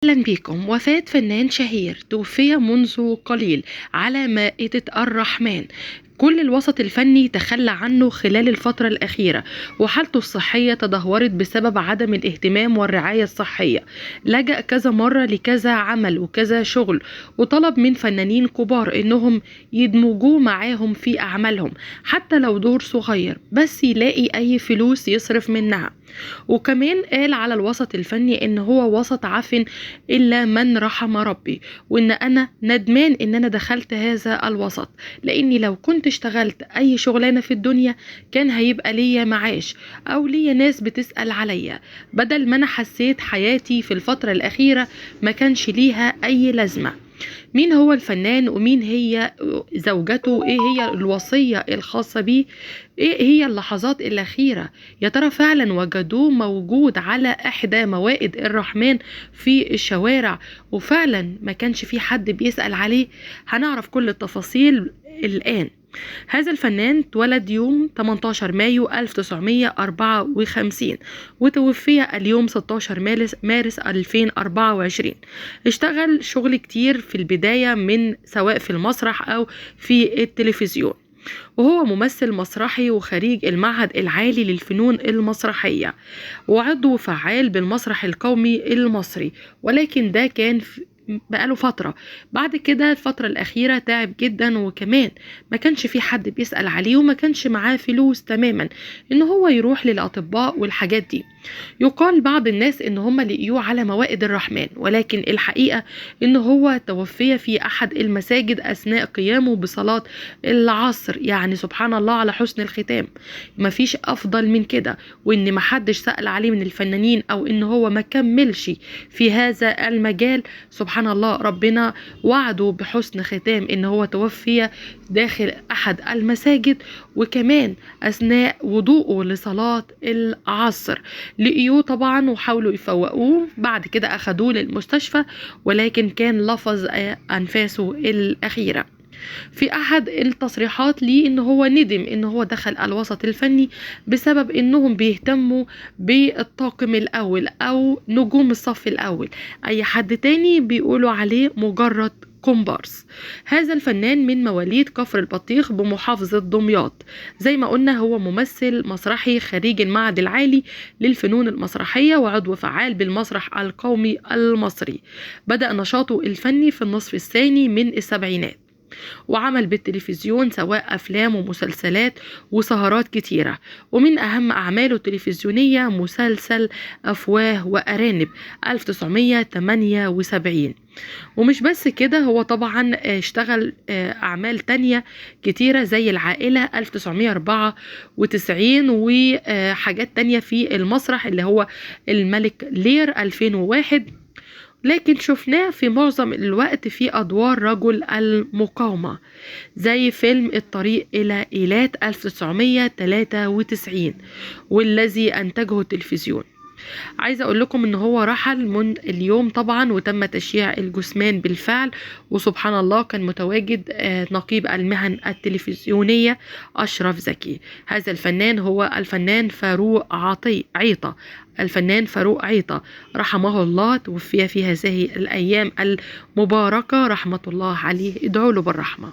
أهلا بكم. وفاة فنان شهير توفي منذ قليل على مائدة الرحمن. كل الوسط الفني تخلى عنه خلال الفترة الأخيرة، وحالته الصحية تدهورت بسبب عدم الاهتمام والرعاية الصحية. لجأ كذا مرة لكذا عمل وكذا شغل، وطلب من فنانين كبار إنهم يدمجوه معاهم في أعمالهم حتى لو دور صغير، بس يلاقي أي فلوس يصرف منها. وكمان قال على الوسط الفني إن هو وسط عفن إلا من رحم ربي، وإن أنا ندمان إن أنا دخلت هذا الوسط، لإني لو كنت اشتغلت أي شغلانة في الدنيا كان هيبقى ليا معاش أو ليا ناس بتسأل عليا، بدل ما أنا حسيت حياتي في الفترة الأخيرة ما كانش ليها أي لازمة. مين هو الفنان ومين هي زوجته؟ ايه هي الوصية الخاصة بيه؟ ايه هي اللحظات الأخيرة؟ يا ترى فعلا وجدوه موجود على احدى موائد الرحمن في الشوارع وفعلا ما كانش في حد بيسأل عليه؟ هنعرف كل التفاصيل الآن. هذا الفنان اتولد يوم 18 مايو 1954 وتوفي اليوم 16 مارس 2024. اشتغل شغل كتير في البداية، من سواء في المسرح أو في التلفزيون، وهو ممثل مسرحي وخريج المعهد العالي للفنون المسرحية، وعضو فعال بالمسرح القومي المصري، ولكن ده كان بقاله فترة. بعد كده الفترة الأخيرة تعب جدا، وكمان ما كانش في حد بيسأل عليه، وما كانش معاه فلوس تماما إن هو يروح للأطباء والحاجات دي. يقال بعض الناس إن هم لقيوه على موائد الرحمن، ولكن الحقيقة إن هو توفي في أحد المساجد أثناء قيامه بصلاة العصر. يعني سبحان الله على حسن الختام، مفيش أفضل من كده. وإن محدش سأل عليه من الفنانين أو إن هو ما كملش في هذا المجال، سبحان الله ربنا وعده بحسن ختام إن هو توفي داخل أحد المساجد، وكمان أثناء وضوءه لصلاة العصر. لقيوه طبعا وحاولوا يفوقوه، بعد كده أخدوه للمستشفى، ولكن كان لفظ أنفاسه الأخيرة. في أحد التصريحات ليه إن هو ندم إن هو دخل الوسط الفني بسبب إنهم بيهتموا بالطاقم الأول أو نجوم الصف الأول، أي حد تاني بيقولوا عليه مجرد كومبارس. هذا الفنان من مواليد كفر البطيخ بمحافظة دمياط. زي ما قلنا هو ممثل مسرحي خريج المعهد العالي للفنون المسرحية وعضو فعال بالمسرح القومي المصري. بدأ نشاطه الفني في النصف الثاني من السبعينات، وعمل بالتلفزيون سواء أفلام ومسلسلات وسهرات كتيرة، ومن أهم أعماله التلفزيونية مسلسل أفواه وأرانب 1978. ومش بس كده، هو طبعا اشتغل أعمال تانية كتيرة زي العائلة 1994، وحاجات تانية في المسرح اللي هو الملك لير 2001. لكن شفناه في معظم الوقت في أدوار رجل المقاومة زي فيلم الطريق إلى إيلات 1993 والذي أنتجه التلفزيون. عايزة أقول لكم إن هو رحل من اليوم طبعا، وتم تشييع الجثمان بالفعل، وسبحان الله كان متواجد نقيب المهن التلفزيونية أشرف زكي. هذا الفنان هو الفنان فاروق عيطة. الفنان فاروق عيطة رحمه الله، توفي في هذه الأيام المباركة، رحمة الله عليه، ادعوا له بالرحمة.